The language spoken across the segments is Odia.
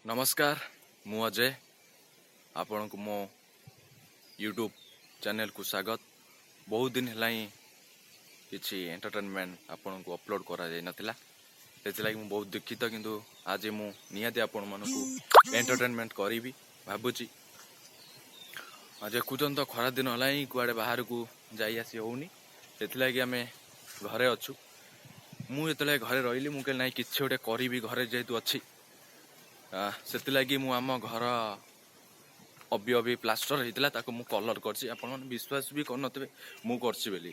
ନମସ୍କାର, ମୁଁ ଅଜୟ। ଆପଣଙ୍କୁ ମୋ ୟୁଟ୍ୟୁବ୍ ଚ୍ୟାନେଲକୁ ସ୍ୱାଗତ। ବହୁତ ଦିନ ହେଲାଣି କିଛି ଏଣ୍ଟରଟେନମେଣ୍ଟ ଆପଣଙ୍କୁ ଅପଲୋଡ଼ କରାଯାଇନଥିଲା, ସେଥିଲାଗି ମୁଁ ବହୁତ ଦୁଃଖିତ। କିନ୍ତୁ ଆଜି ମୁଁ ନିହାତି ଆପଣମାନଙ୍କୁ ଏଣ୍ଟରଟେନମେଣ୍ଟ କରିବି ଭାବୁଛି। ଆଉ ଦେଖୁଛନ୍ତି ତ, ଖରାଦିନ ହେଲାଣି, କୁଆଡ଼େ ବାହାରକୁ ଯାଇ ଆସି ହେଉନି। ସେଥିଲାଗି ଆମେ ଘରେ ଅଛୁ। ମୁଁ ଯେତେବେଳେ ଘରେ ରହିଲି, ମୁଁ କହିଲି ନାଇଁ, କିଛି ଗୋଟେ କରିବି ଘରେ ଯେହେତୁ ଅଛି। ସେଥିଲାଗି ମୁଁ ଆମ ଘର ଅବି ଅବି ପ୍ଲାଷ୍ଟର ହେଇଥିଲା, ତାକୁ ମୁଁ କଲର୍ କରିଛି। ଆପଣମାନେ ବିଶ୍ୱାସ ବି କରୁନଥିବେ ମୁଁ କରିଛି ବୋଲି।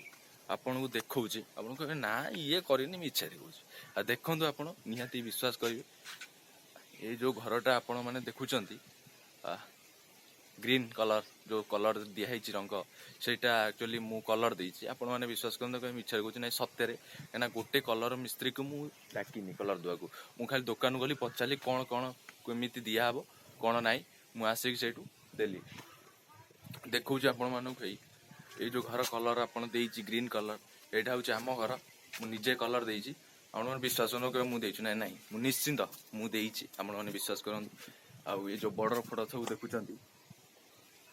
ଆପଣଙ୍କୁ ଦେଖଉଛି, ଆପଣ କହିବେ ନା ଇଏ କରିନି, ମିଛରେ କହୁଛି। ଆଉ ଦେଖନ୍ତୁ, ଆପଣ ନିହାତି ବିଶ୍ୱାସ କରିବେ। ଏଇ ଯୋଉ ଘରଟା ଆପଣମାନେ ଦେଖୁଛନ୍ତି, ଗ୍ରୀନ୍ କଲର୍ ଯୋଉ କଲର୍ ଦିଆହେଇଛି ରଙ୍ଗ, ସେଇଟା ଆକ୍ଚୁଆଲି ମୁଁ କଲର୍ ଦେଇଛି। ଆପଣମାନେ ବିଶ୍ୱାସ କରନ୍ତୁ, କହିବେ ମିଛରେ କହୁଛି। ନାଇଁ, ସତରେ। କାହିଁକିନା ଗୋଟେ କଲର୍ ମିସ୍ତ୍ରୀକୁ ମୁଁ ଡାକିନି କଲର୍ ଦେବାକୁ। ମୁଁ ଖାଲି ଦୋକାନକୁ ଗଲି, ପଚାରିଲି କ'ଣ କ'ଣ କେମିତି ଦିଆହବ କ'ଣ ନାହିଁ, ମୁଁ ଆସିକି ସେଇଠୁ ଦେଲି। ଦେଖଉଛି ଆପଣମାନଙ୍କୁ, ଏଇ ଏଇ ଯୋଉ ଘର କଲର୍ ଆପଣ ଦେଇଛି ଗ୍ରୀନ୍ କଲର୍, ଏଇଟା ହେଉଛି ଆମ ଘର। ମୁଁ ନିଜେ କଲର୍ ଦେଇଛି। ଆପଣମାନେ ବିଶ୍ୱାସ କରନ୍ତୁ, କହିବେ ମୁଁ ଦେଇଛି। ନାଇଁ ନାଇଁ, ମୁଁ ନିଶ୍ଚିନ୍ତ ମୁଁ ଦେଇଛି, ଆପଣମାନେ ବିଶ୍ୱାସ କରନ୍ତୁ। ଆଉ ଏ ଯୋଉ ବର୍ଡର ଫର୍ଡର ସବୁ ଦେଖୁଛନ୍ତି,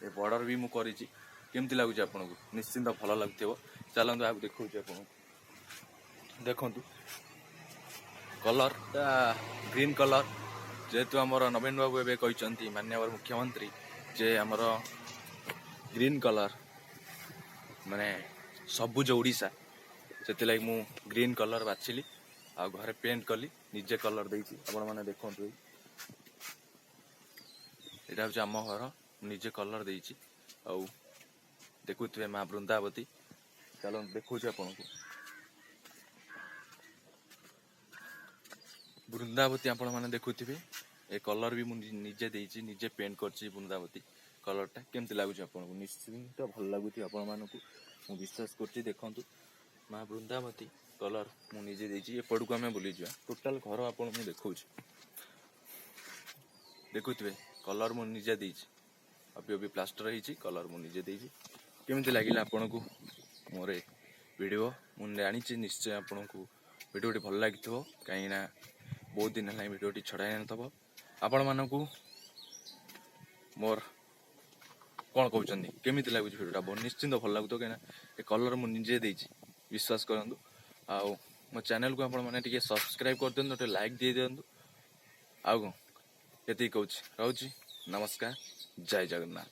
ଏ ବର୍ଡର ବି ମୁଁ କରିଛି। କେମିତି ଲାଗୁଛି ଆପଣଙ୍କୁ? ନିଶ୍ଚିନ୍ତ ଭଲ ଲାଗୁଥିବ। ଚାଲନ୍ତୁ, ଆଉ ଦେଖଉଛି ଆପଣଙ୍କୁ। ଦେଖନ୍ତୁ, କଲର୍ଟା ଗ୍ରୀନ୍ କଲର୍। ଯେହେତୁ ଆମର ନବୀନ ବାବୁ ଏବେ କହିଛନ୍ତି, ମାନ୍ୟବର ମୁଖ୍ୟମନ୍ତ୍ରୀ, ଯେ ଆମର ଗ୍ରୀନ୍ କଲର୍ ମାନେ ସବୁଜ ଓଡ଼ିଶା, ସେଥିଲାଗି ମୁଁ ଗ୍ରୀନ୍ କଲର୍ ବାଛିଲି ଆଉ ଘରେ ପେଣ୍ଟ କଲି, ନିଜେ କଲର୍ ଦେଇଛି। ଆପଣମାନେ ଦେଖନ୍ତୁ, ଏଇଟା ହେଉଛି ଆମ ଘର, ମୁଁ ନିଜେ କଲର୍ ଦେଇଛି। ଆଉ ଦେଖୁଥିବେ ମା ବୃନ୍ଦାବତୀ। ଚାଲନ୍ତୁ, ଦେଖଉଛି ଆପଣଙ୍କୁ ବୃନ୍ଦାବତୀ। ଆପଣମାନେ ଦେଖୁଥିବେ, ଏ କଲର୍ ବି ମୁଁ ନିଜେ ଦେଇଛି, ନିଜେ ପେଣ୍ଟ କରିଛି। ବୃନ୍ଦାବତୀ କଲର୍ଟା କେମିତି ଲାଗୁଛି ଆପଣଙ୍କୁ? ନିଶ୍ଚିନ୍ତ ଭଲ ଲାଗୁଥିବ ଆପଣମାନଙ୍କୁ, ମୁଁ ବିଶ୍ୱାସ କରୁଛି। ଦେଖନ୍ତୁ, ମା ବୃନ୍ଦାବତୀ କଲର୍ ମୁଁ ନିଜେ ଦେଇଛି। ଏପଟକୁ ଆମେ ବୁଲିଯିବା। ଟୋଟାଲ ଘର ଆପଣଙ୍କୁ ମୁଁ ଦେଖଉଛି। ଦେଖୁଥିବେ, କଲର୍ ମୁଁ ନିଜେ ଦେଇଛି। ଅବି ଅବି ପ୍ଲାଷ୍ଟର ହେଇଛି, କଲର୍ ମୁଁ ନିଜେ ଦେଇଛି। କେମିତି ଲାଗିଲା ଆପଣଙ୍କୁ ମୋର ଏ ଭିଡ଼ିଓ? ମୁଁ ଜାଣିଛି ନିଶ୍ଚୟ ଆପଣଙ୍କୁ ଭିଡ଼ିଓଟି ଭଲ ଲାଗିଥିବ, କାହିଁକିନା ବହୁତ ଦିନ ହେଲାଣି ଭିଡ଼ିଓଟି ଛଡ଼ା ହେଇନଥିବ। ଆପଣମାନଙ୍କୁ ମୋର କ'ଣ କହୁଛନ୍ତି, କେମିତି ଲାଗୁଛି ଭିଡ଼ିଓଟା? ବହୁତ ନିଶ୍ଚିନ୍ତ ଭଲ ଲାଗୁଥିବ, କାହିଁକିନା ଏ କଲର୍ ମୁଁ ନିଜେ ଦେଇଛି, ବିଶ୍ୱାସ କରନ୍ତୁ। ଆଉ ମୋ ଚ୍ୟାନେଲକୁ ଆପଣମାନେ ଟିକେ ସବସ୍କ୍ରାଇବ୍ କରିଦିଅନ୍ତୁ, ଗୋଟେ ଲାଇକ୍ ଦେଇଦିଅନ୍ତୁ। ଆଉ କ'ଣ, ଏତିକି କହୁଛି, ରହୁଛି। ନମସ୍କାର, ଜୟ ଜଗନ୍ନାଥ।